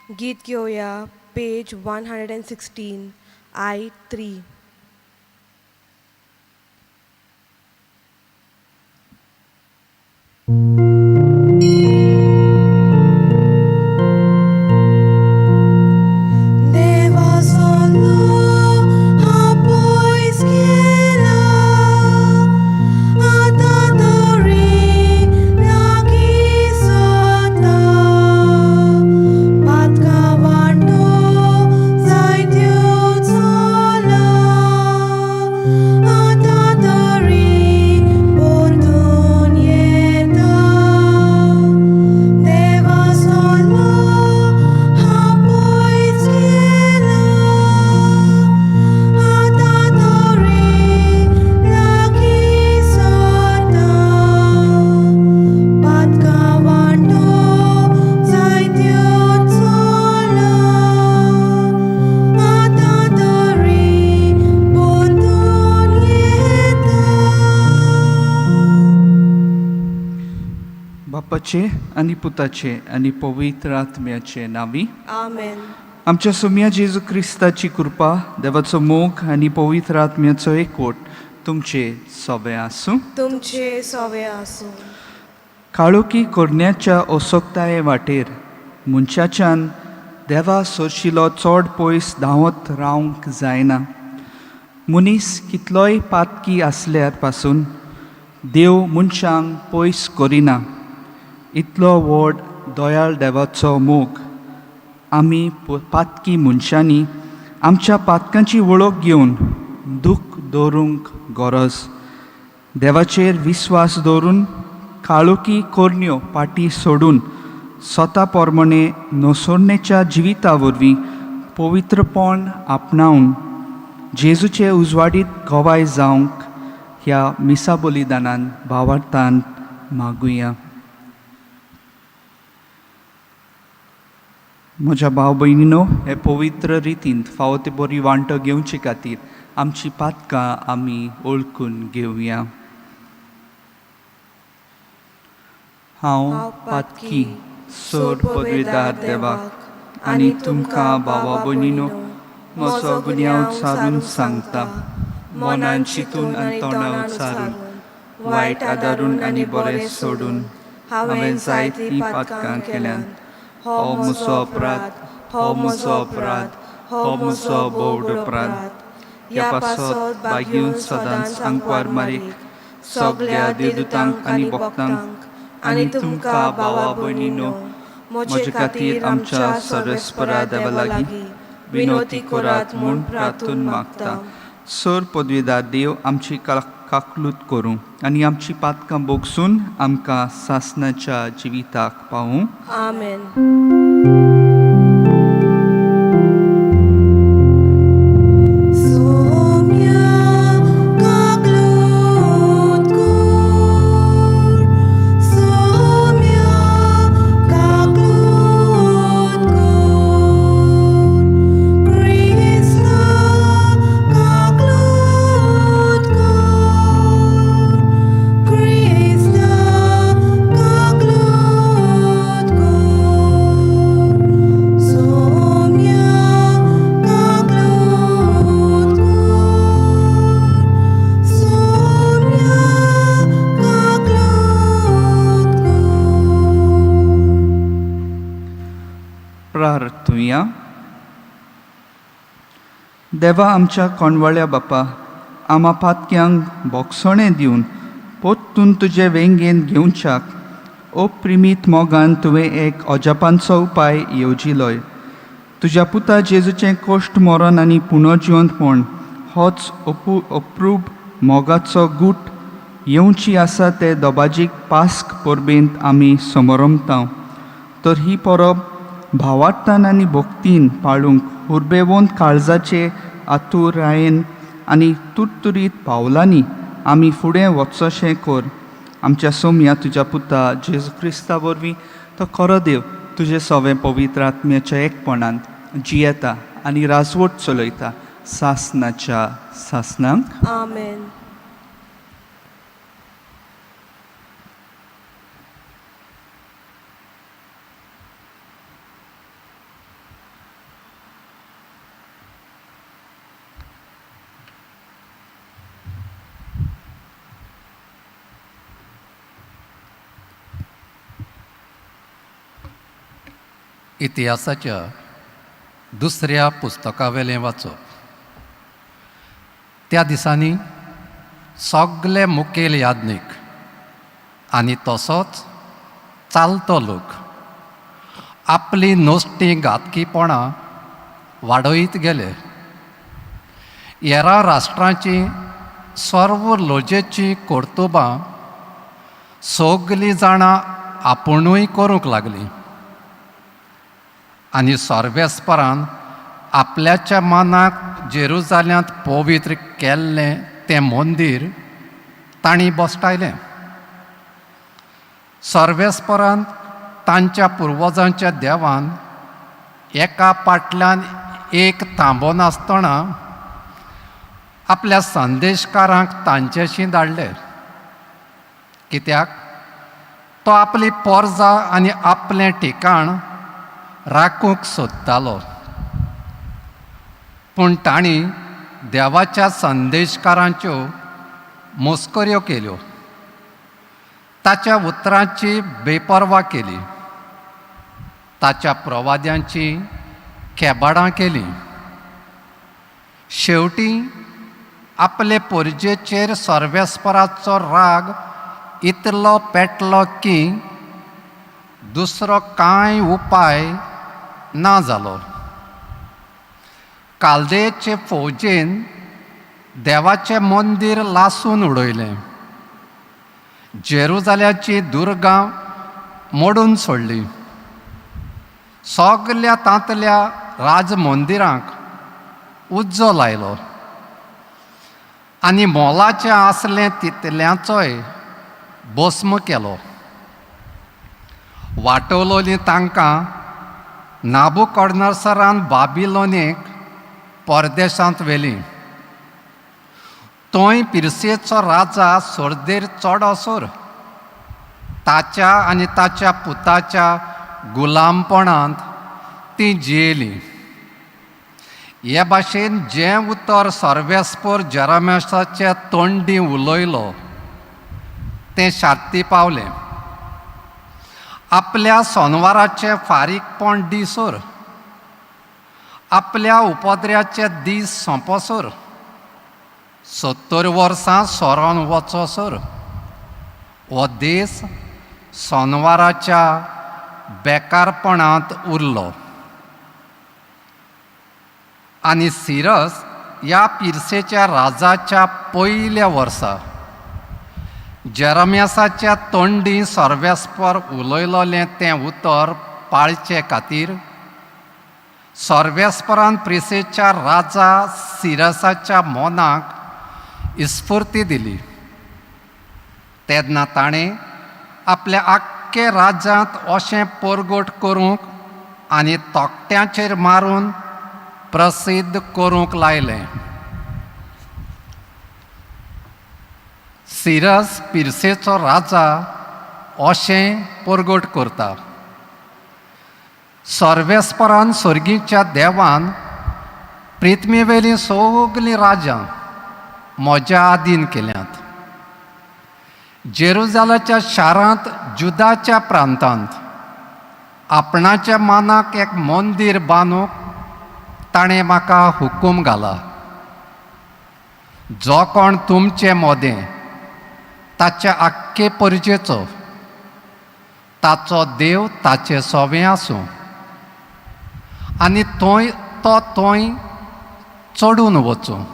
गीत घेवया पेज 116 I3. देवा सोलो आपोयस केला आतां तरी लागीं सोता पातकां वांटो जायत्यो चोला आतां तरी पोरतून येता देवा सोलो आपोयस केला आतां तरी लागीं सोता पातकां वांटो जायत्यो चोला आतां तरी पोरतून येता. बापाचे आनी पुताचे आनी पवित्र आत्म्याचे नांवी. आमेन. आमच्या सोम्या जेजू क्रिस्ताची कृपा, देवाचो मोग आनी पवित्र आत्म्याचो एकवट तुमचे सोबे आसूं. तुमचे सोवे आसूं. काळोखी करण्याच्या असोक्ताये वाटेर मनशाच्यान देवा सोरशिलो चड पयस धांवत रावंक जायना. मनीस कितलोय पातकी आसल्यार पासून देव मनशांक पयस करिना. इतलो व्हड दयाळ देवाचो मोग. आमी पातकी मनशांनी आमच्या पातकांची वळख घेवन दूख दवरूंक गरज. देवाचेर विस्वास दवरून काळोखी करण्यो पाटी सोडून स्वता प्रमाणे नसोडणेच्या जिविता वरवीं पवित्रपण आपणावन जेजूचे उजवाडीत गवाय जावंक ह्या मिसा बलिदानान भावार्थान मागुया. म्हज्या भाव भयणीनो, हे पवित्र रितीन फावो ते बरी वांटो घेवचे खातीर आमची पातकां आमी ओळखून घेवया. हांव पातकी सोड पदवेदार देवाक आनी तुमकां भावा भयणीनो म्हजो गुन्यांव सारून सांगता. मनान चिंतून आनी तोंडान उच्चारून, वायट आदारून आनी बरें सोडून हांवें जायतीं पातकां केल्यांत. हो म्हजो अपराध, हो म्हजो अपराध, हो म्हजो भोव अपराध. ह्या पासत बागीवन सदांच आंकवार मारीक, सगल्या देवदूतांक आनी भक्तांक आनी तुमकां भावा भयणीनो म्हजे खातीर आमच्या सर्वेस्परा देवा लागीं विनोती करात म्हूण प्रार्थून मागता. सर पदवेदार देव आमची काकलूत करूं आनी आमची पातकां बोगसून आमकां सासणाच्या जिविताक पावूं. आमेन. सोम्या काकलूत कर, सोम्या काकलूत कर, क्रिस्ता काकलूत कर, क्रिस्ता काकलूत कर, सोम्या काकलूत कर, सोम्या काकलूत कर. प्रार्थुया. देवा आमच्या कोंडवाळ्या बापा, आमा पातक्यांक बोगसणें दिवन पोत्तून तुजे वेंगेंत घेवच्याक अप्रिमीत मोगान तुवें एक अजापांचो उपाय येवजिलोय. तुज्या पुता जेजूचें कश्ट, मरण आनी पुनर्जिवंतपण होच अप्रूप मोगाचो गूट येवची आसा ते दबाजीक पास्क परबेंत आमी समरमता. तर ही परब भावार्थान आनी भक्तीन पाळूंक हुर्बेवंत काळजाचे आतुरायेन आनी तुरतुरीत पावलांनी आमी फुडें वचशें कर. आमच्या सोम्या तुज्या पुता जेजू क्रिस्ता वरवीं, तो खरो देव, तुजें सवें पवित्र आत्म्याच्या एकपणांत जियेता आनी राजवट चलयता सासनाच्या सासनांक. आमेन. इतिहासाच्या दुसऱ्या पुस्तकावेलें वाचप. त्या दिसांनी सगले मुखेल याज्ञीक आनी तसोच चालतो लोक आपली नश्टीं घातकीपणां वाडयत गेले. हेरां राष्ट्रांची सर्व लजेचीं कर्तुबां सगलीं जाणां आपुणूय करूंक लागलीं आनी सर्वेस्परान आपल्याच्या मनाक जेरुजाल्यांत पवित्र केल्लें तें मंदीर तांणी बसटायलें. सर्वेस्परान तांच्या पुर्वजांच्या देवान एका पाटल्यान एक थांबोनासतना आपल्या संदेशकारांक तांच्याशी धाडले, कित्याक तो आपली पोरजा आनी आपलें ठिकाण राखूंक सोदतालो. पूण तांणी देवाच्या संदेशकारांच्यो मस्कऱ्यो केल्यो, ताच्या उतरांची बेपर्वा केली, ताच्या प्रवाद्यांची खेबाडां केलीं. शेवटी आपले पोरजेचेर सर्वेस्पराचो राग इतलो पेटलो की दुसरो कांय उपाय ना जालो. कालदेचे फौजेन देवाचें मंदीर लासून उडयलें, जेरुजाल्याची दुर्गां मोडून सोडली, सगल्या तांतल्या राजमंदिरांक उज्जो लायलो आनी मोलाचें आसलें तितल्यांचोय भस्म केलो. वाटवलोली तांकां नाबुकोडनसरान बाबिलोनेक परदेशांत व्हेली. थंय पिरसेचो राजा सोर्देर चडोसर ताच्या आनी ताच्या पुताच्या गुलामपणांत ती जियेली. हे भाशेन जें उतर सर्वेस्पोर जेरामेसाच्या तोंडी उलयलो तें शार्ती पावलें. आपल्या सोनवाराचें फारीकपण दिसर, आपल्या उपद्र्याचे दीस सोंपोसर, 70 वर्सां सोरोन वचोसर हो देस सोनवाराच्या बेकारपणांत उरलो. आनी सिरस ह्या पिरसेच्या राजाच्या पयल्या वर्सा जेरम्यासाच्या तोंडी सर्वेस्पर उलयलोलें तें उतर पाळचे खातीर सर्वेस्परान प्रिसेच्या राजा सिरसाच्या मनाक इस्फुर्ती दिली. तेन्ना ताणें आपल्या आख्खे राज्यांत अशें परगट करूंक आनी तकट्यांचेर मारून प्रसिद्ध करूंक लायलें, सिरस पिरसेचो राजा अशें परगट करता, सर्वेस्परान सर्गीच्या देवान प्रिथमीवेलीं सगलीं राज्यां म्हज्या आदीन केल्यांत. जेरुजालाच्या शारांत जुदाच्या प्रांतांत आपणाच्या मानाक एक मंदीर बांदूंक ताणें म्हाका हुकूम घाला. जो कोण तुमचे मोदें ताच्या आख्खे परजेचो ताचो देव ताचे सोवें आसूं आनी थंय तो थंय चडून वचूं.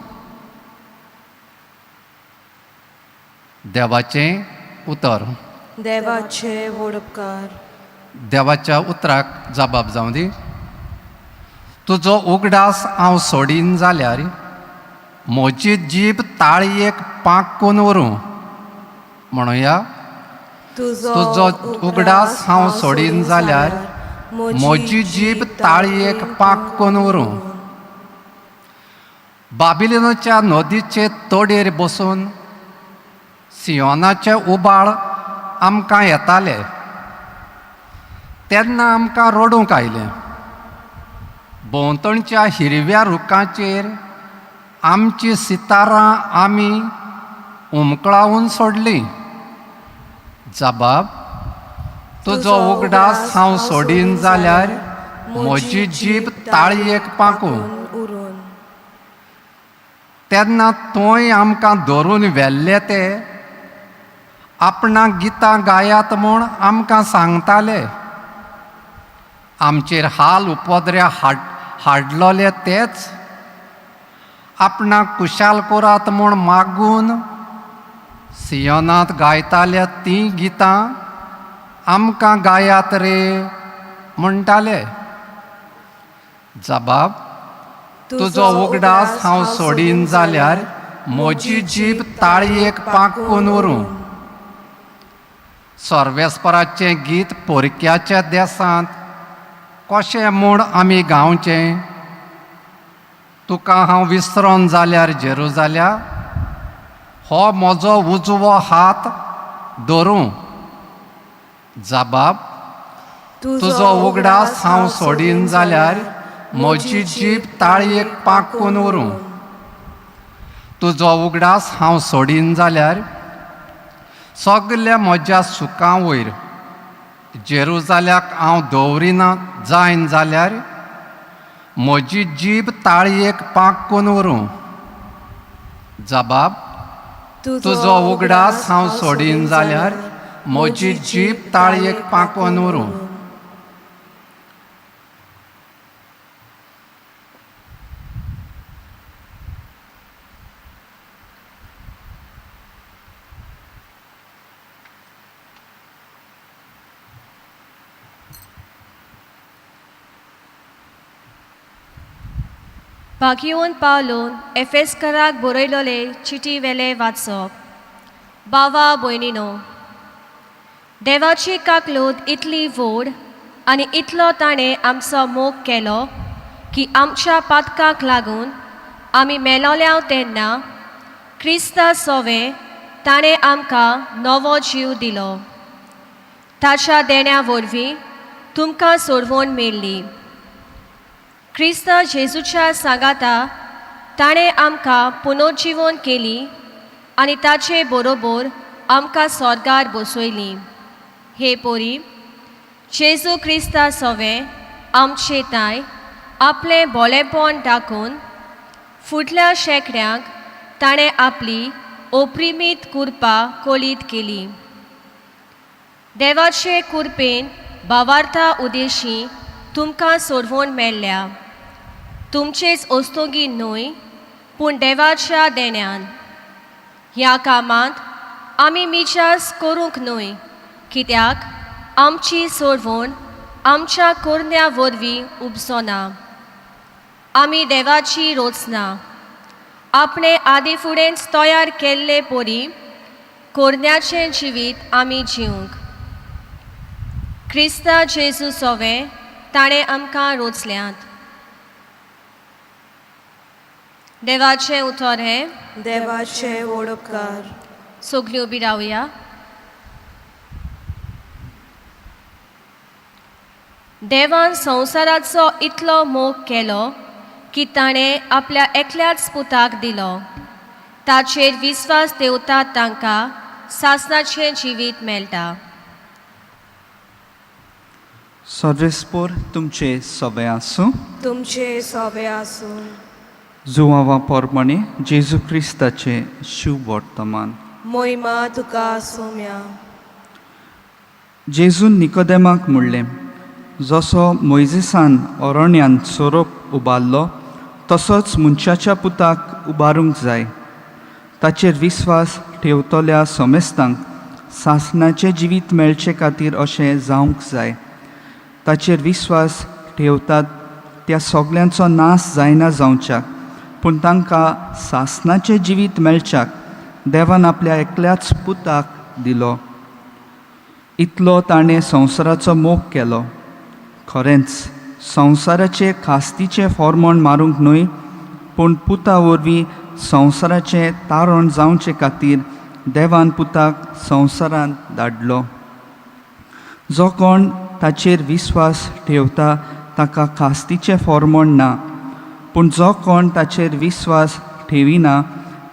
देवाचें उतर. देवाचे वडपकार. देवाच्या उतराक जबाब जावं दी. तुजो उगडास हांव सोडीन जाल्यार म्हजी जीब ताळयेक पांकून व्हरूं. म्हणुया, तुजो उगडास हांव सोडीन जाल्यार म्हजी जीब ताळयेक पांकून व्हरूं. बाबिलोनाच्या नदीचे तोडेर बसून सियोनाचे उबाळ आमकां येताले तेन्ना आमकां रडूंक आयलें. भोंवतणच्या हिरव्या रुखांचेर आमची सितारां आमी उमकळावन सोडलीं. जबाब, तुजो उगडास हांव सोडीन जाल्यार म्हजी जीब ताळयेक पाकूं. उरून. तेन्ना थंय आमकां धरून व्हेल्ले ते आपणाक गितां गायात म्हूण आमकां सांगताले. आमचेर हाल उपद्र्या हाडलोले तेच आपणाक कुशाल करात म्हूण मागून सियोनांत गायताले तीं गितां आमकां गायात रे म्हणटाले. जबाब, तुजो उगडास हांव सोडीन जाल्यार म्हजी जीब ताळयेक पाकून उरूं. सर्वेस्पराचें गीत पोरक्याच्या देसांत कशें म्हूण आमी गावचें? तुका हांव विसरोन जाल्यार जेरुजाल्या हो म्हजो उजवो हात धरूं. जबाब, तुजो उगडास हांव सोडीन जाल्यार म्हजी जीब ताळयेक पाकून उरूं. तुजो उगडास हांव सोडीन जाल्यार सगल्या म्हज्या सुखां वयर जेरुजाल्याक हांव दवरिना जायन जाल्यार म्हजी जीब ताळयेक पाकून उरूं. जबाब, तुजो उगडास हांव सोडीन जाल्यार म्हजी जीब ताळयेक पाकून उरूं. भागीवन पावलून एफेस्कराक बरयलोले चिटी वेले वाचप. बावा भयणीनो, देवाची काकलूत इतली व्हड आनी इतलो ताणें आमचो मोग केलो की आमच्या पातकाक लागून आमी मेलोल्या तेन्ना क्रिस्ता सोवे ताणें आमकां नवो जीव दिलो. ताच्या देण्या वरवीं तुमकां सोडवण मेळ्ळी. क्रिस्त जेजूच्या सांगाता ताणें आमकां पुनर्जिवन केली आनी ताचे बरोबर आमकां स्वर्गार बसयली. हे पोरी, जेजू क्रिस्ता सोवे आमचे ताय आपलें बोलेपण दाखोवन फुडल्या शेंकड्यांक ताणें आपली ओप्रिमीत कुरपा कोलीत केली. देवाचे कुरपेन भावार्था उदेशी तुमकां सोडवण मेळ्ळ्या. तुमचेच ओस्तोगी न्हय पूण देवाच्या देण्यान. ह्या कामांत आमी मिजास करूंक न्हय, कित्याक आमची सोडवण आमच्या कोरण्या वरवीं उपजना. आमी देवाची रोचना आपणे आदी फुडेंच तयार केल्ले परी कोरण्याचें जिवीत आमी जिवंक. क्रिस्ता जेजू सोवे ताणें आमकां रोचल्यात. देवाचें उतर हें. देवाचे वोडपकार. सगळीं उबी रावया. देवान संवसाराचो इतलो मोग केलो की ताणें आपल्या एकल्याच पुताक दिलो. ताचेर विस्वास देवता तांकां सासणाचें जिवीत मेळटा. सर्वेस्पोर तुमचे सवे आसूं. तुमचे सोबे आसूं. जुवावा पोरमाणे जेजू क्रिस्ताचें शुभ वर्तमान. मोहिमा तुका आसूं. जेजून निकोदेमाक म्हणलें, जसो मोयजेसान अरण्यांत सोरोप उबारलो तसोच मनशाच्या पुताक उबारूंक जाय. ताचेर विस्वास ठेवतल्या समेस्तांक सासणाचें जिवीत मेळचे खातीर अशें जावंक जाय. ताचेर विस्वास ठेवतात त्या सगल्यांचो नाश जायना जावच्याक, पूण तांकां सासणाचें जिवीत मेळच्याक देवान आपल्या एकल्याच पुताक दिलो. इतलो ताणें संवसाराचो मोग केलो. खरेंच संवसाराचे खास्तीचें फॉर्मोण मारूंक न्हय, पूण पुता वरवीं संवसाराचें तारण जावचे खातीर देवान पुताक संवसारांत धाडलो. जो कोण ताचेर विस्वास ठेवता ताका खास्तीचें फॉर्मोण ना, पूण जो कोण ताचेर विस्वास ठेविना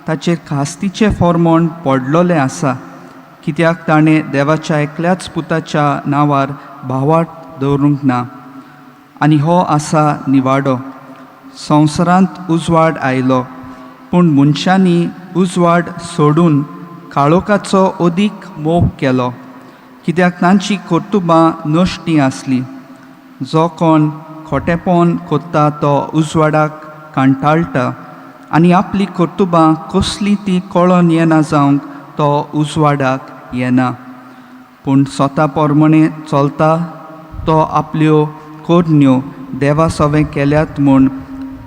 ताचेर खास्तीचें फॉर्मोण पडलोलें आसा, कित्याक ताणें देवाच्या एकल्याच पुताच्या नांवार भावार्थ दवरूंक ना. आनी हो आसा निवाडो. संवसारांत उजवाड आयलो, पूण मनशांनी उजवाड सोडून काळोखाचो अदीक मोग केलो, कित्याक तांची कर्तुबां नश्टी आसली. जो कोण खोटेपण कोत्ता तो उजवाडाक कंटाळटा आनी आपली कर्तुबां कसली ती कळोन येना जावंक तो उजवाडाक येना. पूण स्वता प्रमाणे चलता तो आपल्यो करण्यो देवा सवें केल्यात म्हूण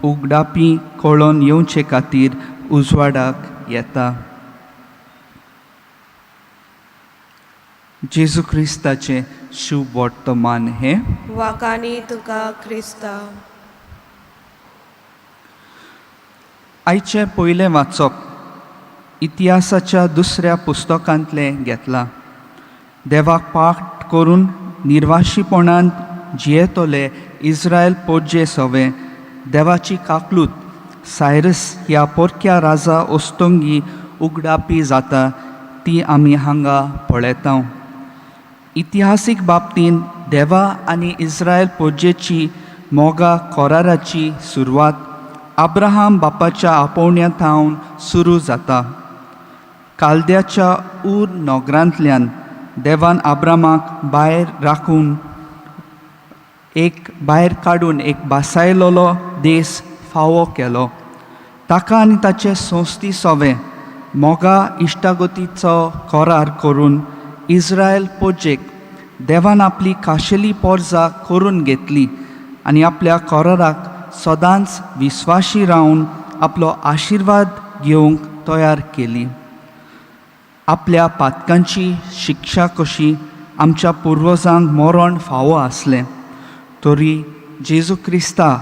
उगडापी कळोन येवचे खातीर उजवाडाक येता. जेजू क्रिस्ताचें शुभ वर्तमान हें. वाकानी तुका क्रिस्ता. आयचें पयलें वाचप इतिहासाच्या दुसऱ्या पुस्तकांतलें घेतलां. देवाक पाठ करून निर्वाशीपणान जियेतले इस्रायल पोरजे सवे देवाची काकलूत सायरस ह्या पोरक्या राजा ओस्तोंगी उगडापी जाता ती आमी हांगा पळयता. इतिहासीक बाबतींत देवा आनी इस्रायल पोरजेची मोगा कराराची सुरवात अब्राहम बापाच्या आपोवण्या थावन सुरू जाता. कालद्याच्या उर नगरांतल्यान देवान आब्रामाक भायर राखून एक भायर काडून एक बासायलोलो देस फावो केलो. ताका आनी ताचे संस्थी सोवे मोगा इश्टागतीचो करार करून इस्रायल पोजेक देवान आपली खाशेली पोरजा करून घेतली आनी आपल्या कराराक सदांच विस्वाशी रावन आपलो आशिर्वाद घेवंक तयार केली. आपल्या पातकांची शिक्षा कशी आमच्या पुर्वजांक मरण फावो आसलें तरी जेजू क्रिस्ता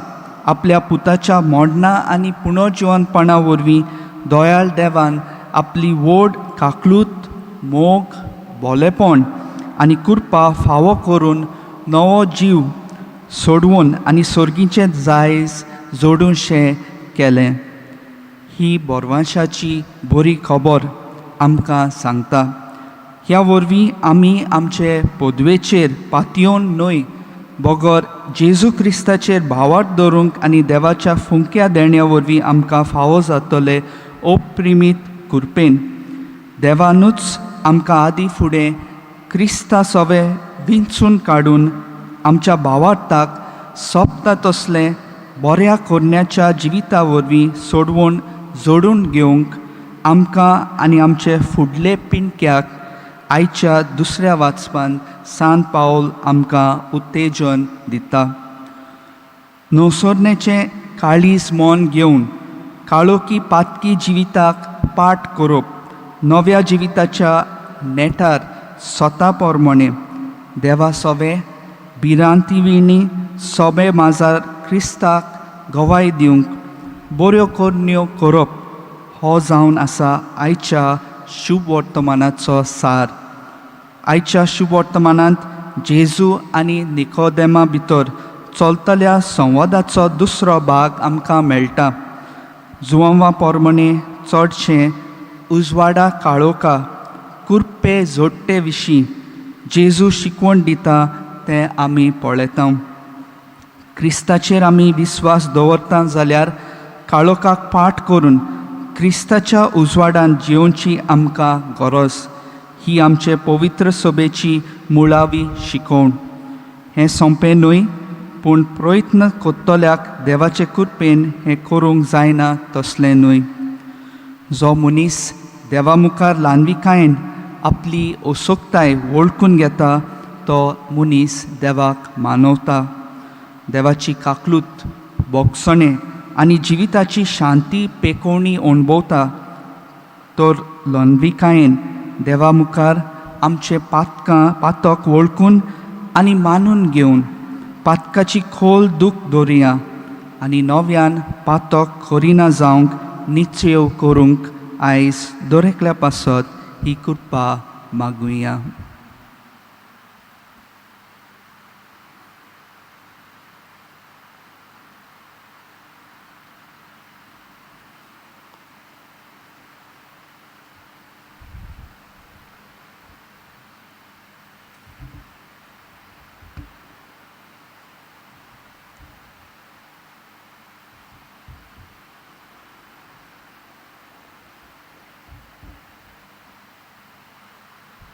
आपल्या पुताच्या मोडणा आनी पुनर्जिवनपणा वरवीं दयाळ देवान आपली व्हड काकलूत मोग बोलेपण आनी कृपा फावो करून नवो जीव सोडवून आनी सर्गीचें जायज जोडूनशें केलें. ही बोरवांशाची बरी खबर आमकां सांगता. ह्या वरवीं आमी आमचे पदवेचेर पातयेवन न्हय बगर जेजू क्रिस्ताचेर भावार्थ दवरूंक आनी देवाच्या फुंक्या देण्या वरवीं आमकां फावो जातले अप्रिमीत कृपेन देवानूच आमकां आदी फुडें क्रिस्ता सोवे विंचून काडून आमच्या भावार्थाक सोंपता तसलें बऱ्या करण्याच्या जिविता वरवीं सोडवून जोडून घेवंक आमकां आनी आमचे फुडले पिणक्याक आयच्या दुसऱ्या वाचपान सान पावल आमकां उत्तेजन दिता. नवसरणेचें काळीज मन घेवन काळोखी पातकी जिविताक पाठ करप नव्या जिविताच्या नेटार स्वता प्रमाणे देवा सोवे भिरांती विणी सोबे माजार क्रिस्ताक गवाय दिवंक बऱ्यो करण्यो करप हो जावन आसा आयच्या शुभ वर्तमानाचो सार. आयच्या शुभ वर्तमानांत जेजू आनी निकोदेमा भितर चलतल्या संवादाचो दुसरो भाग आमकां मेळटा. जुवांवा प्रमाणे चडशें उजवाडा काळोखा कुर्पे जोडटे विशीं जेजू शिकवण दिता तें आमी पळयता. क्रिस्ताचेर आमी विस्वास दवरता जाल्यार काळोखाक पाठ करून क्रिस्ताच्या उजवाडान जियोवची आमकां गरज. ही आमचे पवित्र सभेची मुळावी शिकवण. हें सोंपें न्हय, पूण प्रयत्न करतल्याक देवाचे कृपेन हें करूंक जायना तसलें न्हय. जो मनीस देवा मुखार ल्हानविकायेन आपली असोक्ताय वळखून घेता तो मनीस देवाक मानवता. देवाची काकलूत बोगसणें आनी जिविताची शांती पेकोवणी अणभवता. तर ल्हानविकायेन देवा मुखार आमचे पातकां पातक वळखून आनी मानून घेवन पातकाची खोल दूख दवरुया आनी नव्यान पातक करिना जावंक निश्चेव करूंक आयज दर एकल्या पासत ही कृपा मागुया.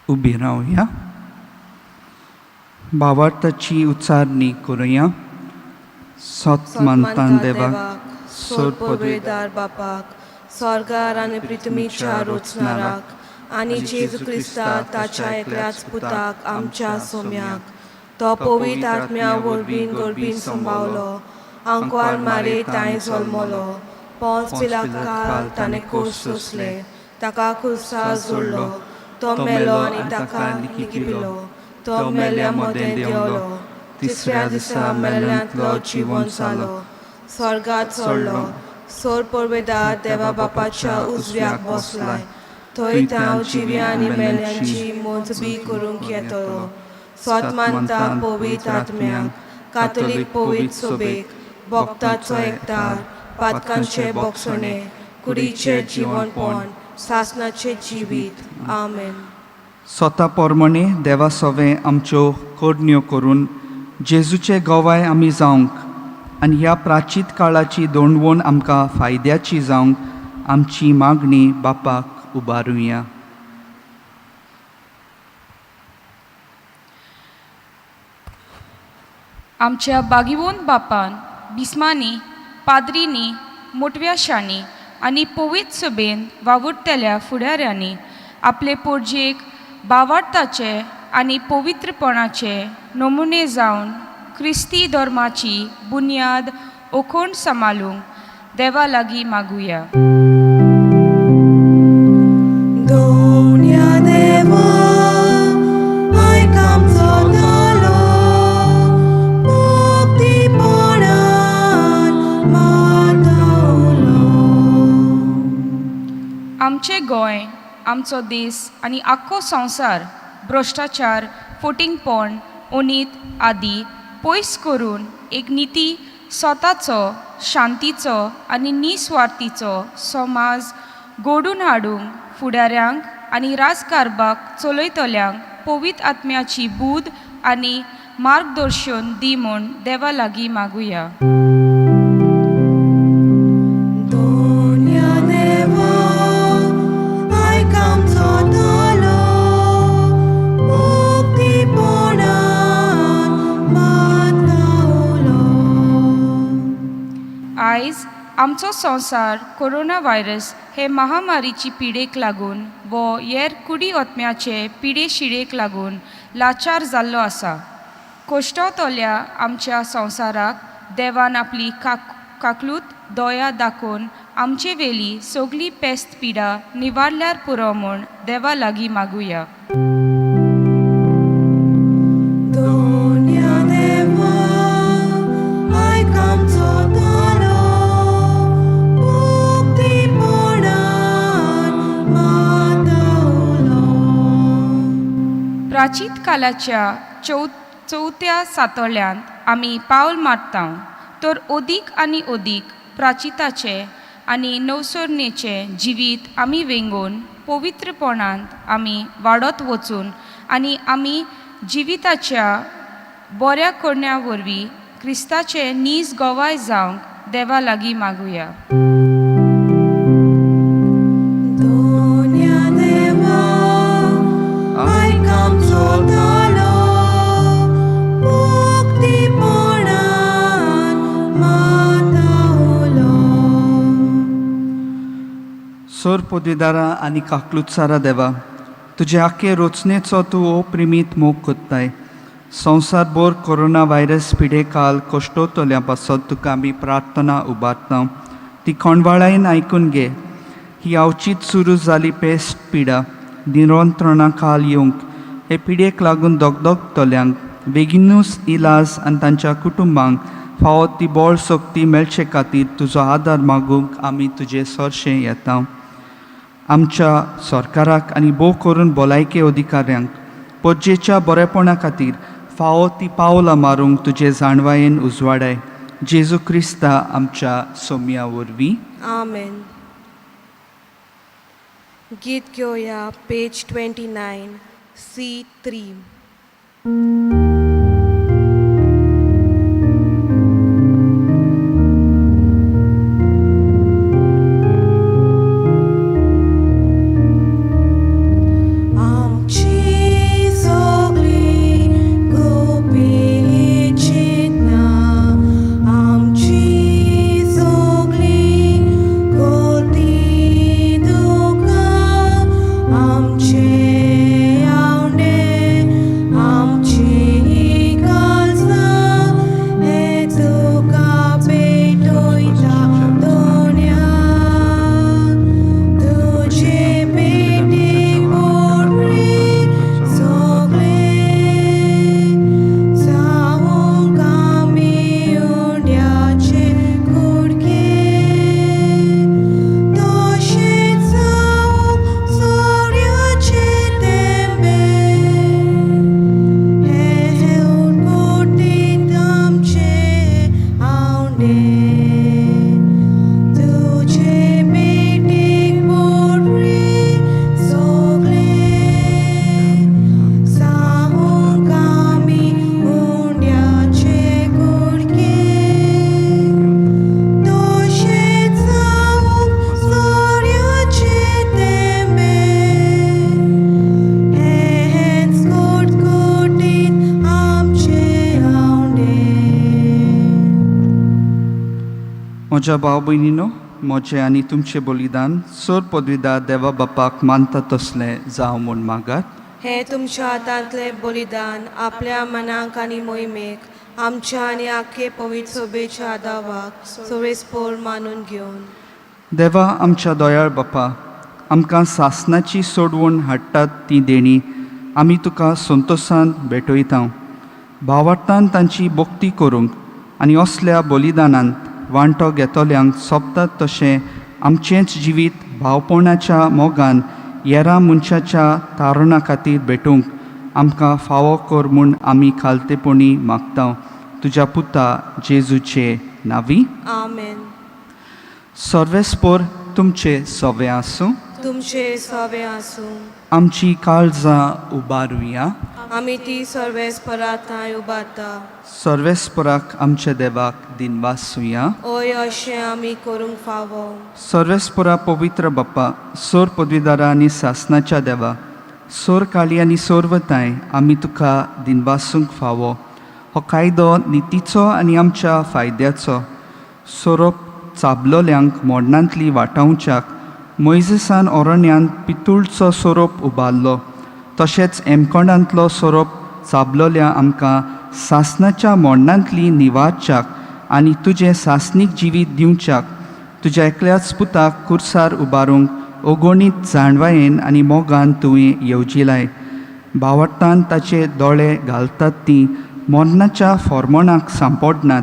उबी रावया. भावार्थाची उच्चारणी करुया. सत मानतान देवाक, सोर पदवेदार बापाक, स्वर्गार आनी पृथ्वीच्या रोचणाराक, आनी जेजू क्रिस्ता ताच्या एकल्याच पुताक आमच्या सोम्याक, तो पवित्र आत्म्या वरवीं गर्भीन संभावलो, आंकवार मारे ताणें जल्मलो, पोंच पिलात ताणें कोस सोंसले, ताका खुर्सा जोडलो, तो मेलो आनी ताका लिपिलो, तो मेल्या मदें देंवलो, तिसऱ्या दिसा मेल्ल्यांतलो जिवन जालो, स्वर्गात चडलो, सोर परवेदार देवा बापाच्या उजव्याक बसलाय, थंय हांव जिव्या आनी मेल्यांची मोजबी करूंक येतलो. स्वत मानता पवित्र आत्म्याक, कातोलीक पवित्र सोबेक, भक्ताचो एकदार, पातकांचे बोगसणे, कुडीचें जिवनपण, सासनाचें जिवीत. आमेन. स्वता प्रमाणे देवा सवें आमच्यो करण्यो करून जेजूचे गवाय आमी जावंक आनी ह्या प्राचीत काळाची दोंडवण आमकां फायद्याची जावंक आमची मागणी बापाक उबारुया. आमच्या बागिवोन बापान, बिस्मांनी, पाद्रींनी, मोटव्याशांनी आनी पवित्र सभेन वावुरतल्या फुडाऱ्यांनी आपले पोरजेक बावार्थाचे आनी पवित्रपणाचे नमुने जावन क्रिस्ती धर्माची बुन्याद ओखोण सांबाळूंक देवा लागीं मागुया. दोन्या देवा, आयक आमचो तालो, मुक्तीपणान मातवलो. आमचें गोंय, आमचो देस आनी आख्खो संवसार भ्रश्टाचार, फोटिंगपण, अनीत आदी पयस करून एक निती स्वताचो, शांतीचो आनी निस्वार्थीचो समाज घडोवन हाडूंक फुडाऱ्यांक आनी राजकारभार चलयतल्यांक पवित्र आत्म्याची बूद आनी मार्गदर्शन दी म्हूण देवा लागीं मागुया. दोन्या देवा, आयक आमचो तालो, मुक्तीपणान मातवलो. आयज आमचो संवसार कोरोना व्हायरस हे महामारीची पिडेक लागून वो हेर कुडी ओतम्याचे पिडे शिडेक लागून लाचार जाल्लो आसा. कोश्टवतल्या आमच्या संवसाराक देवान आपली काकलूत दया दाखोवन आमचे वेली सगली पेस्त पिडा निवारल्यार पुरो म्हूण देवा लागीं मागुया. दोन्या देवा, आयक आमचो तालो, मुक्तीपणान मातवलो. प्राचीत कालाच्या चवथ्या सातोळ्यांत आमी पावल मारता तर अदीक आनी अदीक प्राचिताचे आनी नवसरणेचें जिवीत आमी वेंगोवन पवित्रपणांत आमी वाडत वचून आनी आमी जिविताच्या बऱ्या करण्या वरवीं क्रिस्ताचे नीज गवाय जावंक देवा लागीं मागुया. दोन्या देवा, आयक आमचो तालो, मुक्तीपणान मातवलो. सोर पदवीदारा आनी काकलुत्सारा देवा, तुजे आखे रचनेचो तूं अप्रिमीत मोग कोत्ताय. संवसारभर कोरोना व्हायरस पिडे काल कश्टवतल्या पासत तुका आमी प्रार्थना उबारता, ती कोंडवाळायन आयकून घे. ही अवचीत सुरू जाली पेस्ट पिडा नियंत्रणा खाल येवंक, हे पिडेक लागून दगदगतल्यांक बेगीनूच इलाज आनी तांच्या कुटुंबांक फावो ती बळ शक्ती मेळचे खातीर तुजो आदार मागूंक आमी तुजे सरशें येता. आमच्या सरकाराक आनी भोव करून भलायके अधिकाऱ्यांक पज्जेच्या बरेपणा खातीर फावो ती पावलां मारूंक तुजे जाणवायेन उजवाडाय. जेजू क्रिस्ता आमच्या सोम्या वरवीं. आमेन. गीत घेवया पेज 29, C3. आमची म्हज्या भाव भयणीनो, म्हजें आनी तुमचें बलिदान सोर पदवीदार देवा बापाक मानता तसलें जावं म्हूण मागात. हें तुमच्या हातांतलें बलिदान आपल्या मनाक आनी मोहिमेक आमच्या आनी आख्खे पवित्र सोबेच्या दावाक सोवेस्पोर मानून घेवन. देवा आमच्या दयाळ बापा, आमकां सासनाची सोडवण हाडटात ती देणी आमी तुका संतोशान भेटयता. भावार्थान तांची भक्ती करूंक आनी असल्या बलिदानांत वांटो घेतल्यांक सोंपतात तशें आमचेंच जिवीत भावपणाच्या मोगान येरा मनशाच्या तारुणा खातीर भेटूंक आमकां फावो कर म्हूण आमी खालतेपणी मागता, तुज्या पुता जेजूचे नांवी. आमेन. सर्वेस्पोर तुमचे सवे आसूं. तुमचे सवे आसूं. आमची काळजां उबारुया. आमी ती सर्वेस्परांत उबारता. सर्वेस्पराक आमच्या देवाक दिनवासुया. ओय अशें आमी करूंक फावो. सर्वेस्परा पवित्र बाप्पा, सोर पदवीदारा आनी सासनाच्या देवा, सोर काळी आनी सोरवताय आमी तुका दिनवासूंक फावो. हो कायदो नितीचो आनी आमच्या फायद्याचो. सोरोप चाबलोल्यांक मोडणांतली वाटावच्याक मोयजेसान अरण्यांत पितूळचो सोरोप उबारलो, तशेंच एमकोंडांतलो सोरोप चाबलोल्या आमकां सासनाच्या मोडणांतली निवारच्याक आनी तुजें सासनीक जिवीत दिवच्याक तुज्या एकल्याच पुताक कुर्सार उबारूंक अगणीत जाणवायेन आनी मोगान तुवें येवजिलाय. भावार्थान ताचे दोळे घालतात ती मरणाच्या फॉर्मोणाक सांपडनात,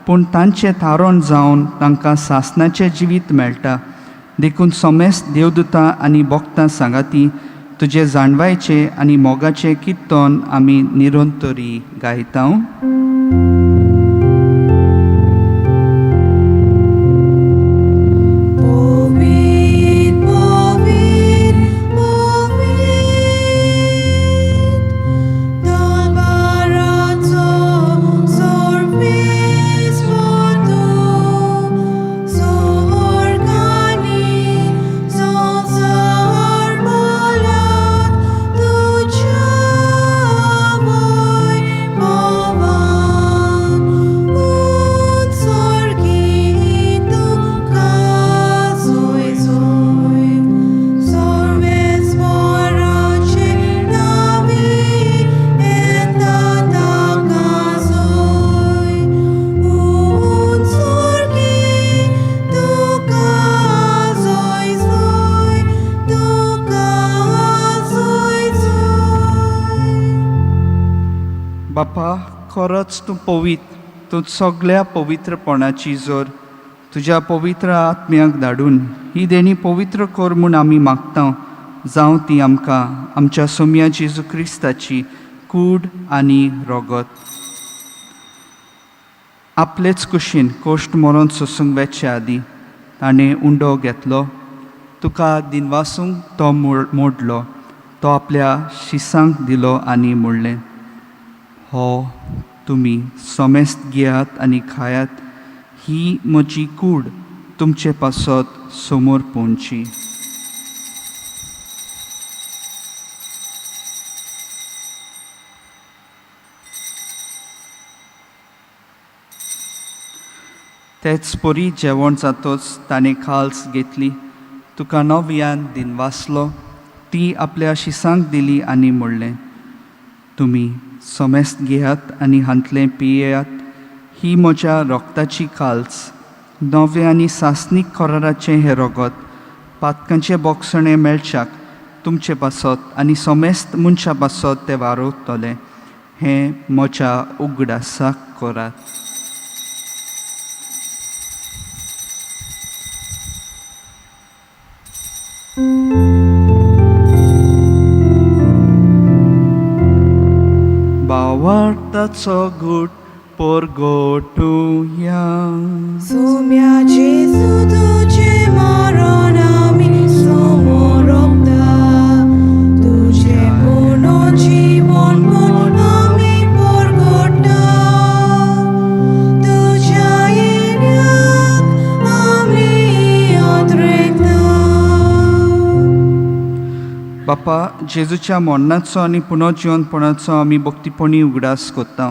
पूण तांचें थारण जावन तांकां सासनाचें जिवीत मेळटा. देखून समेस्त देवदूतां आनी भक्तां सांगाती तुजे जाणवायेचें आनी मोगाचें किर्तन आमी निरंतरी गायता. पवित्र पवित्र पवित्र दरबाराचो सर्वेस्पर तूं, स्वर्ग आनी संवसार भरल्यात तुज्या वैभवान. उत्सर्गी तुका जय जय, सर्वेस्पराचे नांवी येता ताका जय. उत्सर्गी तुका जय जय, तुका जय जय. बापा, खरोच तूं पवित्र, तूं सगळ्या पवित्रपणाची जोर. तुज्या पवित्र आत्म्याक धाडून ही देणी पवित्र कर म्हूण आमी मागता, जावं ती आमकां आमच्या सोम्या जेजू क्रिस्ताची कूड आनी रगत. आपलेच कुशीन कोश्ट मरोन सोसूंक वेचे आदीं ताणें उंडो घेतलो, तुका दिनवासूंक तो मोडलो, तो आपल्या शिसांक दिलो आनी म्हणलें, हो तुमी समेस्त घेयात आनी खायात, ही म्हजी कूड तुमचे पासत समोर पोवची. तेच परी जेवण जातोच ताणें खाल्स घेतली, तुका नव्यान दिनवासलो, ती आपल्या शिसांक दिली आनी म्हणलें, तुमी समेस्त घेयात आनी हांतलें पियेयात, ही म्हज्या रक्ताची काल्स, नवें आनी सासनीक कराराचें हें रगत पातकांचें बोगसणें मेळच्याक तुमचे पासत आनी समेस्त मनशां पासत तें वारवतलें. हें म्हज्या उगडासाक करात. भावार्थाचो गूट परगटुया. सोम्या जेजू तुजें मरण आमी समोरता, तुजें पूर्ण जीवन म्हूण आमी परगटा, तुज्या येण्याक आमी अद्रेता. बापा, जेजूच्या मरणाचो आनी पुनर्जिवनपणाचो आमी भक्तीपणी उगडास करता.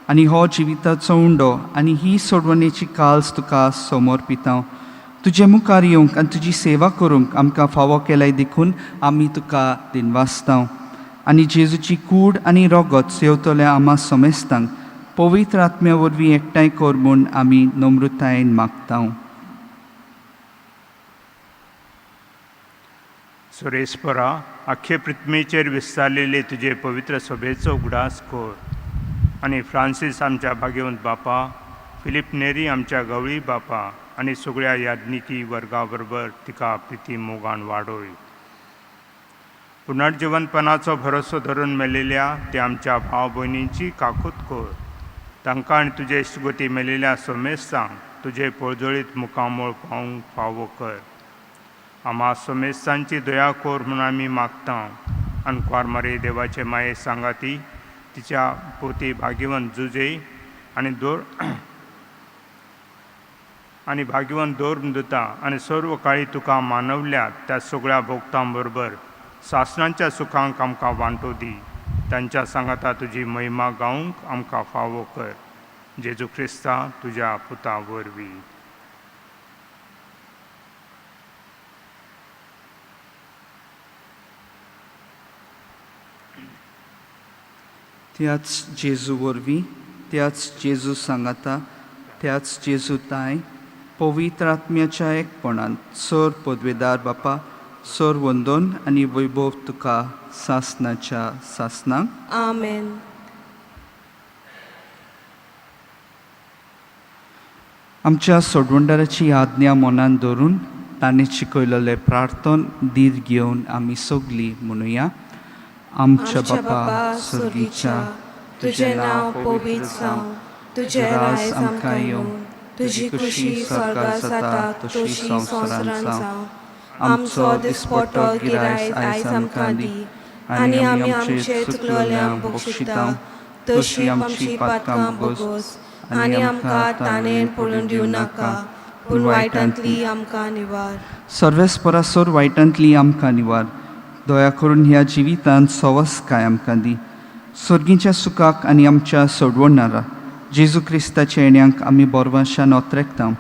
आनी हो जिविताचो उंडो आनी ही सोडवणेची काल्स तुका समर्पितांव. तुजे मुखार येवंक आनी तुजी सेवा करूंक आमकां फावो केल्याय देखून आमी तुका दिनवासतांव. आनी जेजूची कूड आनी रोगत सेवतल्या आमा समेस्तांक पवित्र आत्म्या वरवीं एकठांय कर म्हूण आमी नम्रतायेन मागतांव. सुरेशपरा आख्खे पृथ्वीचेर विस्तारलेले तुजे पवित्र सभेचो उगडास कर आनी फ्रांसीस आमच्या भाग्यवंत बापा, फिलीप नेरी आमच्या गवळी बापा आनी सगळ्या याज्ञिकी वर्गा बरोबर तिका प्रिती मोगान वाडोय. पुनर्जिवनपणाचो भरोसो धरून मेलेल्या ते आमच्या भाव भयणींची काकूत कर. तांकां आनी तुजे इश्टगती मेलेल्या सोमेस्तांक तुजे पोळजळीत मुखामळ पावूंक फावो कर. आमा सोमेस्तांची दया कर म्हूण आमी मागता. आनी कुवारमारे देवाचे माये सांगाती तिच्या पोती भाग्यवंत जुजे आनी दोर आनी भाग्यवंत दोर दिता आनी सर्व काळी तुका मानवल्या त्या सगळ्या भोगतां बरोबर सासणांच्या सुखांक आमकां वांटो दी. तांच्या सांगाता तुजी महिमा गावंक आमकां फावो कर. जेजू क्रिस्ता तुज्या पुता वरवीं. त्याच जेजू वरवीं, त्याच जेजू सांगाता, त्याच जेजू ताय पवित्र आत्म्याच्या एकपणान सर पदवेदार बापा सर वंदन आनी वैभव तुका सासनाच्या सासनाक. आमेन. आमच्या सोडवणदाराची आज्ञा मनान धरून ताणें शिकयलेलें प्रार्थन धीर घेवन आमी सगलीं म्हणुया. आमच्या बापा सर्गीच्या, तुजें नांव पवित्र जावं, तुजें राज आमकां येवं, तुजी खुशी स्वर्गार जाता तशी संवसारांत जावं. आमचो दिसपटो गिरायस आयज आमकां दी आनी आमी आमचे चुकलोल्यांक बक्षिता तशी आमची पातकां बोगोस आनी आमकां ताणें पडून दिवं नाका, पूण वायटांतली आमकां निवार. सर्वेस्परा सर वायटांतली आमकां निवार. दया करून ह्या जिवितांत सवसकाय आमकां दी. सर्गीच्या सुखाक आनी आमच्या सोडवणारा जेजू क्रिस्ताच्या येण्याक आमी बोरवाशान ओतरेकता.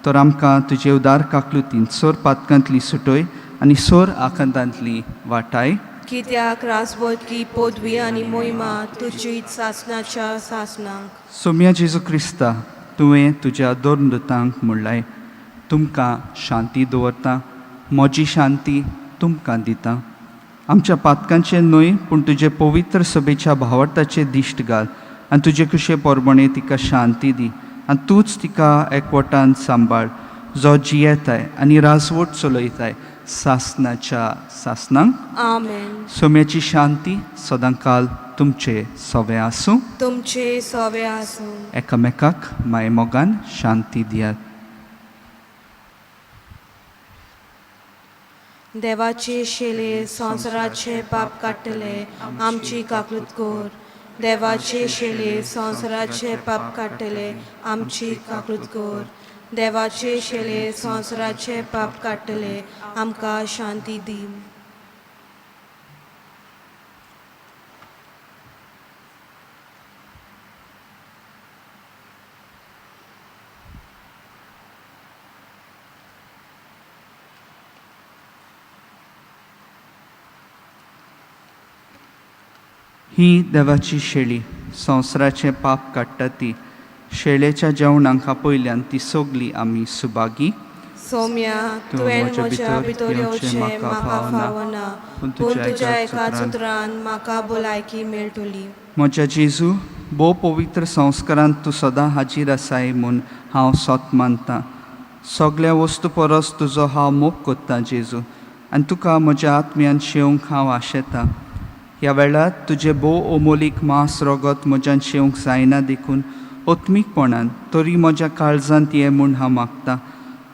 तर आमकां तुजे उदार काकलुतीन सोर पातकांतली सुटय आनी सोर आकांतांतली वाटाय. कित्याक रासवतकी पदवी आनी मोहिमा तुजी सासनाच्या सासनाक. सोम्या जेजू क्रिस्ता, तुवें तुज्या दोन दुतांक म्हणलाय, तुमकां शांती दवरता, म्हजी शांती तुमकां दिता. आमच्या पातकांचें न्हय पूण तुजे पवित्र सभेच्या भावार्थाचें दिश्ट घाल आनी तुजे कुशे परबणे तिका शांती दी आनी तूंच तिका एकवटान सांबाळ, जो जियेताय आनी राजवट चलयताय सासनाच्या सासनाक. आमेन. सोम्याची शांती सदांकाल तुमचे सवे आसूं. तुमचे सवे आसूं. एकामेकाक मायमोगान शांती दियात. देवाचे शेले संवसाराचे पाप काडटले आमची काकूत कर. देवाचे शेले संवसाराचे पाप काडटले आमची काकूत कर. देवाचे शेले संवसाराचे पाप काडटले आमकां शांती दी. ही देवाची शेळी संवसाराचें पाप काडटा ती. शेळेच्या जेवणाक आपयल्यान ती सगली आमी सुभागी. सोम्या, तुवें म्हज्या भितर येवचें म्हाका फावना, पूण तुज्या एका उतरान म्हाका भलायकी मेळटली. म्हज्या जेजू, भोव पवित्र संस्कारांत तूं सदां हाजीर आसाय म्हूण हांव सत मानतां. सगल्या वस्तू परस तुजो हांव मोग कोत्तां जेजू, आनी तुका म्हज्या आत्म्यान शेवंक हांव आशेतां. ह्या वेळार तुजें भोव अमोलीक मांस रगत म्हज्यान शेवंक जायना देखून आत्मीकपणान तरी म्हज्या काळजांत ये म्हूण हांव मागतां.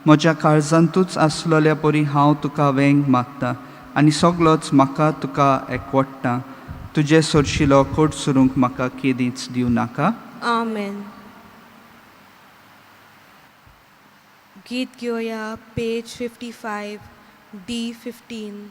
म्हज्या काळजांतूच आसलेल्या परी हांव तुका वेंग मागता आनी सगलोच म्हाका तुका एकवडटा. तुजे सरशिलो कोट सुरूंक म्हाका केदींच दिवं नाका. आमेन. गीत घेवया पेज 55 D15.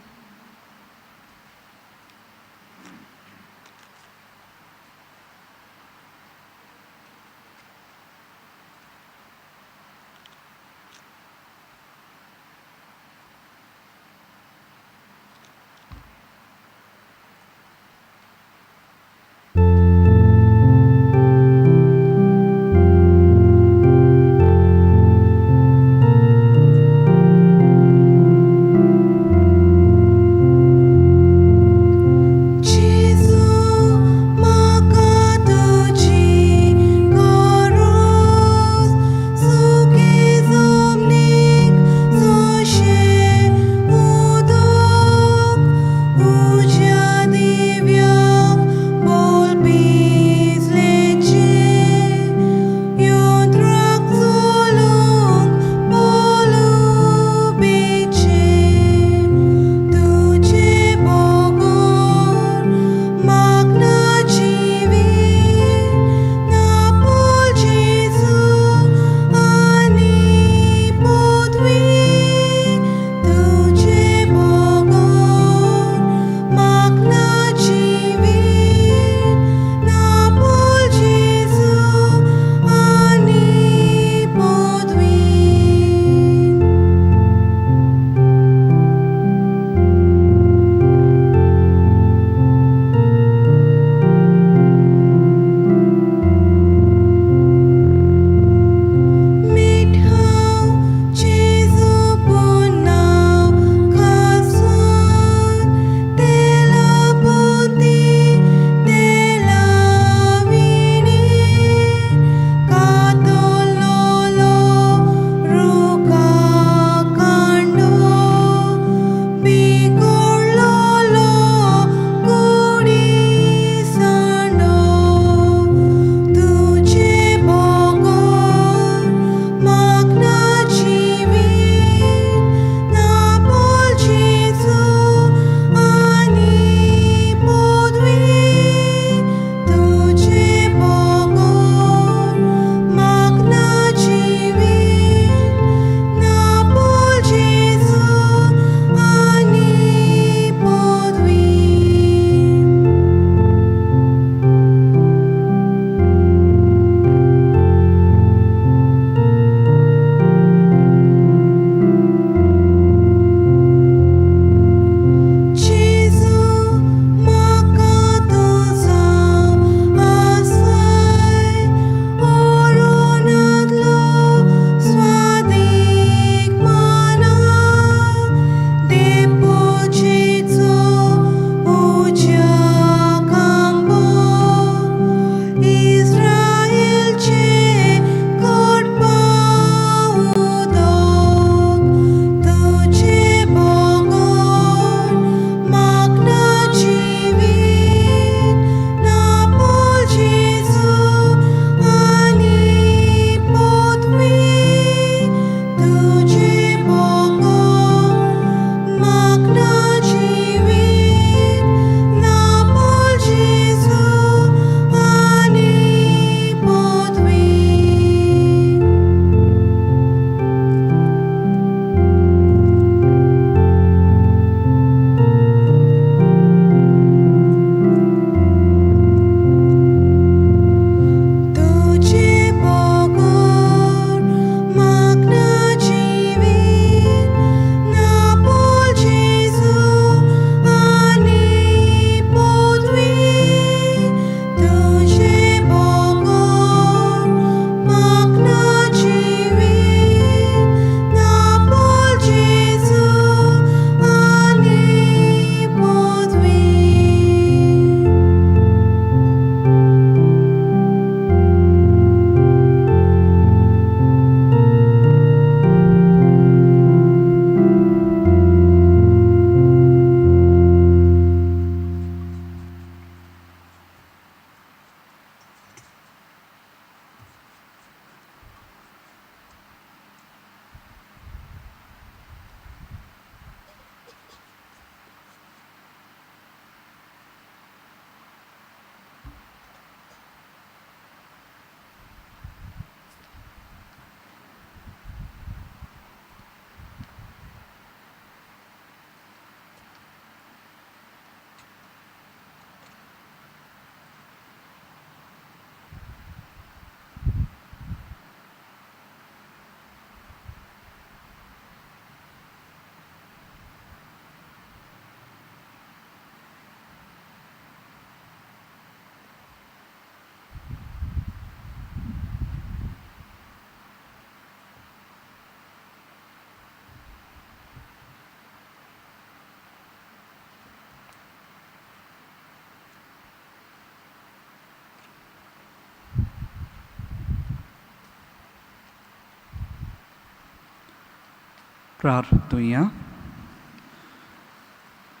प्रार्थुया.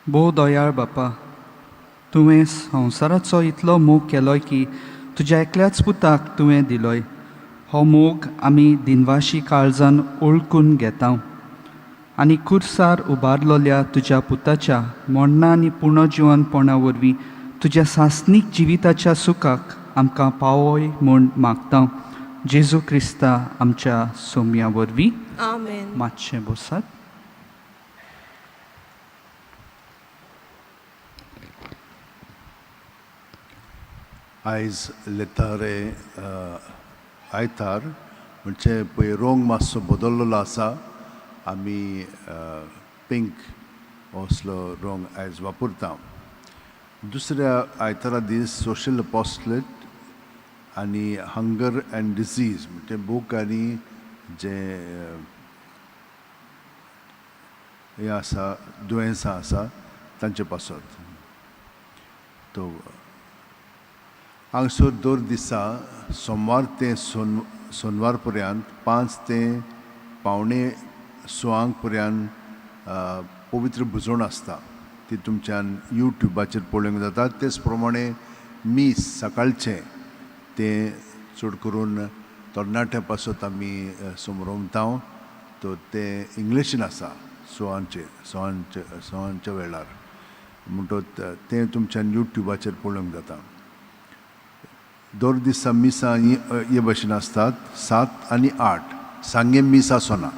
भोव दयाळ बापा, तुवें संवसाराचो इतलो मोग केलोय की तुज्या एकल्याच पुताक तुवें दिलोय. हो मोग आमी दिनवाशी काळजान ओळखून घेता आनी कुर्सार उबारलोल्या तुज्या पुताच्या मोडणा आनी पुर्णजिवनपणा वरवीं तुज्या सासणीक जिविताच्या सुखाक आमकां पावय म्हूण मागता, जेजू क्रिस्ता आमच्या सोम्या वरवीं. आमेन. मातशें बसात. आयज लेतारे आयतार म्हणजे पळय रंग मातसो बदल्लेलो आसा. आमी पिंक असलो रंग आयज वापरता. दुसऱ्या आयतारा दीस सोशल अपोस्टलेट आनी हंगर अँड डिजीज म्हणजे भूक आनी जे हें आसा, दुयेंसां आसा तांचे पासत. तो हांगसर दर दिसा सोमवार ते सोनवार पर्यंत 5 ते 5:45 पर्यंत पवित्र भुजवण आसता. ती तुमच्यान यूट्यूबाचेर पळोवंक जाता. तेच प्रमाणे मीस सकाळचें तें चड करून तरणाट्या पासत आमी समरोमता. तो तें इंग्लिशीन आसा सवांचे सवांचे सवांच्या वेळार म्हणटत तें तुमच्यान यूट्यूबाचेर पळोवंक जाता. दर दिसा मिसां हे भशेन आसतात 7 आनी 8. सांगे मीस आसना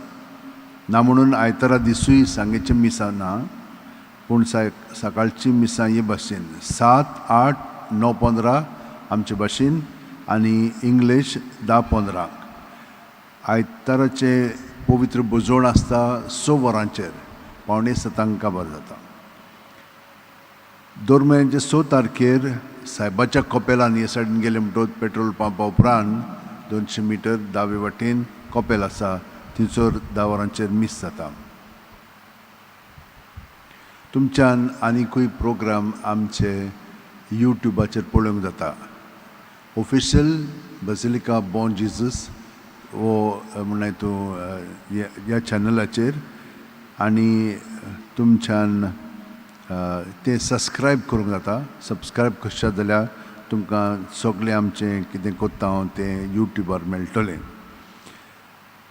ना म्हणून आयतारा दिसूय सांगेचें मिसां ना, पूण सकाळची मिसां हे भाशेन 7, 8, 9, 15 आमचे भाशेन आनी इंग्लीश 10, 15. आयताराचें पवित्र भुजवण आसता 6 वरांचेर, 6:45 काबार जाता. दर म्हयन्याचे 6 तारखेर सायबाच्या कपेलान हे सायडीन गेले म्हणटकच पेट्रोल पंपा उपरांत 200 मिटर दावे वाटेन कपेल आसा, थंयसर 10 वरांचेर मीस जाता. तुमच्यान आनीकूय प्रोग्राम आमचे यूट्यूबाचेर पळोवंक जाता. ऑफिशियल बसिलिका बॉन जिजस हो म्हणल्यार तूं ह्या चॅनलाचेर आनी तुमच्यान तें सबस्क्रायब करूंक जाता. सबस्क्रायब करशात जाल्यार तुमकां सगळें आमचें कितें करता हांव तें यूट्यूबार मेळटलें.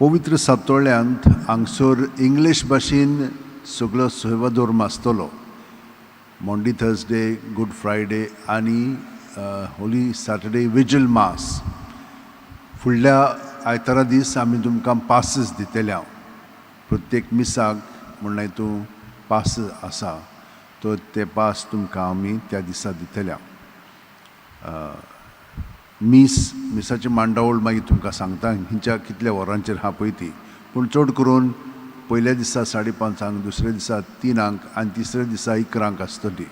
पवित्र सातोळ्यांत हांगसर इंग्लीश भाशेन सगळो सेवाधर्म आसतलो. मॉन्डी थर्सडे, गूड फ्रायडे आनी होली सॅटरडे विजील मास. फुडल्या आयतारा दीस आमी तुमकां पासीस दितले. हांव प्रत्येक मिसाक म्हणल्यार तूं पास आसा तो ते पास तुमकां आमी त्या दिसा दितले. मीस मिसाची मांडावळ मागीर तुमकां सांगता खंयच्या कितल्या वरांचेर आहा पळय ती, पूण चड करून पयल्या दिसा 5:30, दुसऱ्या दिसा 3 आनी तिसऱ्या दिसा 11 आसतली.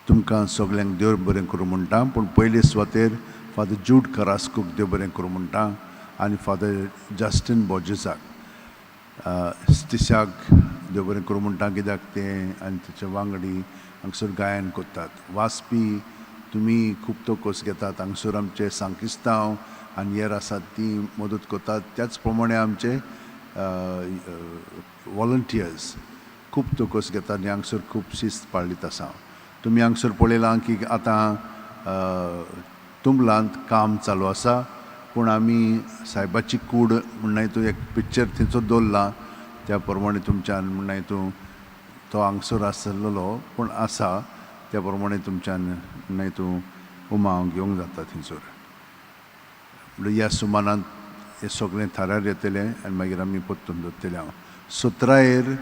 तुमकां सगल्यांक देव बरें करूं म्हणटा, पूण पयले सुवातेर फादर जूड करास्कोक देव बरें करूं म्हणटा आनी फादर जस्टीन बोर्जेसाक, स्टिशाक देव बरें करूं म्हणटा, कित्याक तें आनी तेचे वांगडी हांगसर गायन करतात. वाचपी तुमी खूब तोकोस घेतात. हांगसर आमचे सांकिस्तांव आनी हेर आसात ती मदत करतात. त्याच प्रमाणे आमचे वॉलंटियर्स खूब तोकोस घेतात आनी हांगसर खूब शिस्त पाळीत आसा. तुमी हांगसर पळयलां की आतां तुमलांत काम चालू आसा, पूण आमी सायबाची कूड म्हणल्यार तूं एक पिक्चर थंयचो दवरला त्या प्रमाणे तुमच्यान म्हणल्यार तूं तो हांगसर आसलेलो पूण आसा त्या प्रमाणे तुमच्यान म्हणल्यार तूं उमाव घेवंक जाता थंयसर. म्हणल्यार ह्या सुमानांत हें सगळें थारार येतलें आनी मागीर आमी परतून दवरतले. हांव 17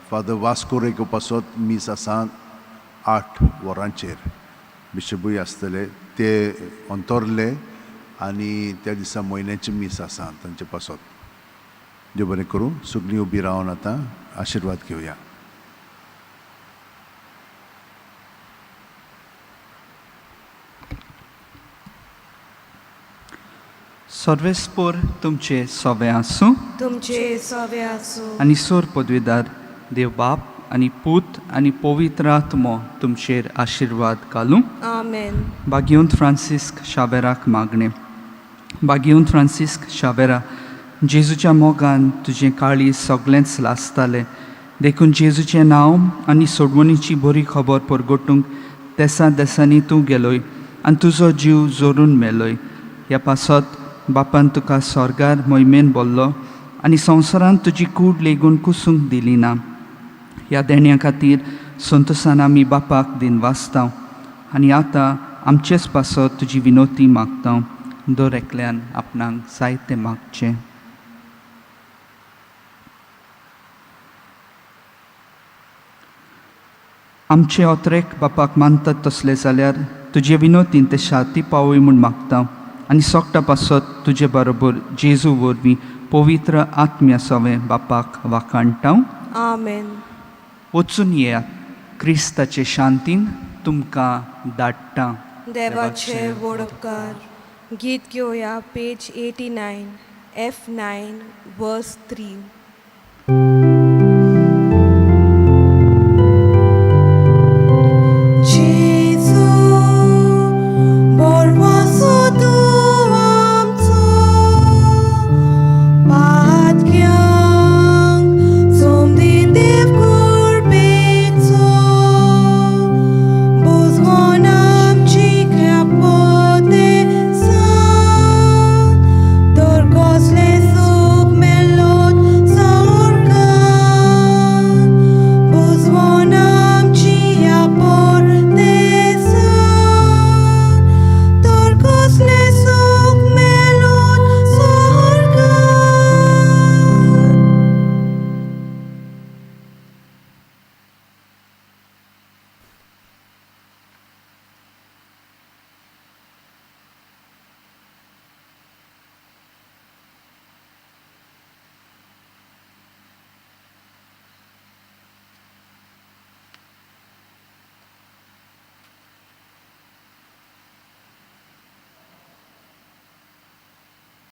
फादर वास्को रेगो पासत मीस आसा 8 वरांचेर. बिशपूय आसतले ते अंतरले आनी त्या दिसा म्हयन्याचें मीस आसा तांचे पासत. देव बरें करूं. सगळीं उबी रावन आतां आशिर्वाद घेवया. सर्वेस्पोर तुमचे सवे आसूं, तुमचे सवे आसूं. आनी सोर पदवीदार देव बाप आनी पूत आनी पवित्र आत्मो तुमचेर आशिर्वाद घालूं. आमेन. बागिवंत फ्रांसिस्क शावेराक मागणें. बागिवंत फ्रांसिस्क शावेरा, जेजूच्या मोगान तुजें काळीज सगळेंच लासतालें, देखून जेजूचें नांव आनी सोडवणीची बरी खबर परगटूंक देसा देसांनी तूं गेलोय आनी तुजो जीव जोरून मेलोय. ह्या पासत बापान तुका स्वर्गार मोहिमेन बोल्लो आनी संवसारांत तुजी कूड लेगून कुसूंक दिली ना. ह्या देण्या खातीर संतोसान आमी बापाक दिनवासता आनी आतां आमचेच पासत तुजी विनोती मागता. दर एकल्यान आपणाक जाय तें मागचें. आमचे ओतरेक बापाक मानतात तसले जाल्यार तुजे विनोतीन ते शाती पावय म्हूण मागता आनी सोकटा पासत तुजे बरोबर जेजू वरवीं पवित्र आत्म्या सवें बापाक वाखाणटा. आमेन. वचून येयात, क्रिस्ताचे शांतीन तुमकां धाडटा. देवाचे वडपकार. गीत घेवया, पेज 89, F 9, verse 3.